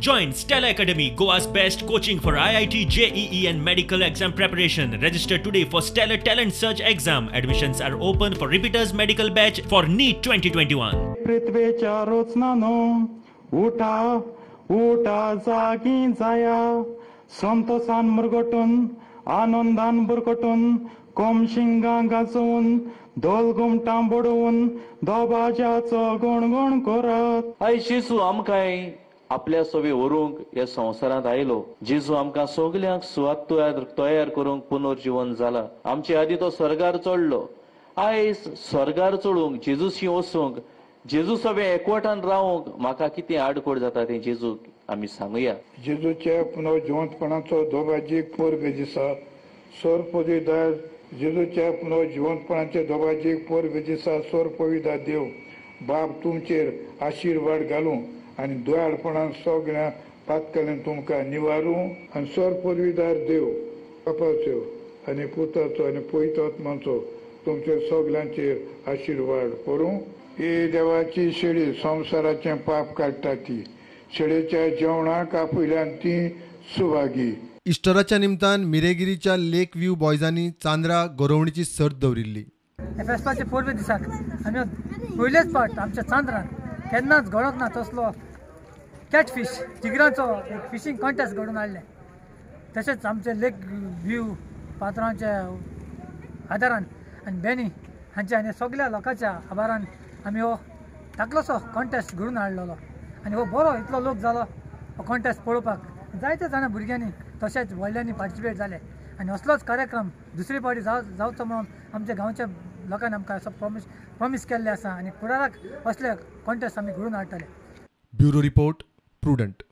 Join Stellar Academy, Goa's best coaching for IIT, JEE and medical exam preparation. Register today for Stellar Talent Search exam. Admissions are open for repeaters medical batch for NEET 2021. पृथ्वेच्या रोचनानो उठा उठा जागी जाया, संतोषान मुरगटून आनंदान बुरकटून, कोमशिंगां गाजोवन धोल घुमटां बडोवन दबाज्याचो गणगण करात. आयज जेजू आमकांय आपल्या सवे व्हरूंक ह्या संवसारांत आयलो. जेजू आमकां सगल्यांक सुवात तयार करूंक पुनर्जिवन जाला. आमचे आदीं तो स्वर्गार चडलो. आयज स्वर्गार चडूंक, जेजूशी वचूंक, जेजू सवे एकवटान रावूंक म्हाका कितें आडखळ जाता तें जेजूक आमी सांगुया. जेजूच्या पुनर्जिवंतपणाचो दोबाजीक परबे दिसा सोर पदवीदार जेजूच्या पुनर्जिवंतपणाचे दोबाजीक परबे दिसा सोर पविदार देव बाप तुमचेर आशिर्वाद घालूं आनी दयाळपणान सगळ्या पातकाल्यान तुमकां निवारूं. आनी सोर पदवीदार देव बापाचो आनी पुताचो आनी पवित्र आत्माचो तुमचेर सगल्यांचेर आशिर्वाद करूं. ही देवाची शेळी संवसाराचें पाप काडटा, ती शेळेच्या जेवणाक आपयल्यान ती सुभागी. इस्टराच्या निमतान मिरेगिरीच्या लेक व्यू बॉयजांनी चांद्रा गोरोवणीची सर्त दवरिल्ली. फेस्ताचे परबे दिसाक आमी पयलेच फावट आमच्या चांद्रान केन्नाच घडोंक ना तसलो कॅटफीश जिगरांचो एक फिशींग कॉन्टेस्ट घडोवन हाडलें. तशेंच आमचे लेक व्यू पात्रांच्या आदारान आनी बेनी हांच्या आनी सगळ्या लोकांच्या आभारान आमी हो धाकलोसो कॉन्टेस्ट घडोवन हाडलेलो आनी हो बरो इतलो लोक जालो हो कॉन्टेस्ट पळोवपाक. जायते जाणां भुरग्यांनी तशेंच व्हडल्यांनी पार्टिसिपेट जाले आनी असलोच कार्यक्रम दुसरे फावटी जावचो म्हणून आमच्या गांवच्या लोकांनी आमकां असो प्रॉमीस केल्लें आसा आनी फुडाराक असले कॉन्टेस्ट आमी घडोवन हाडटले. Bureau report, Prudent.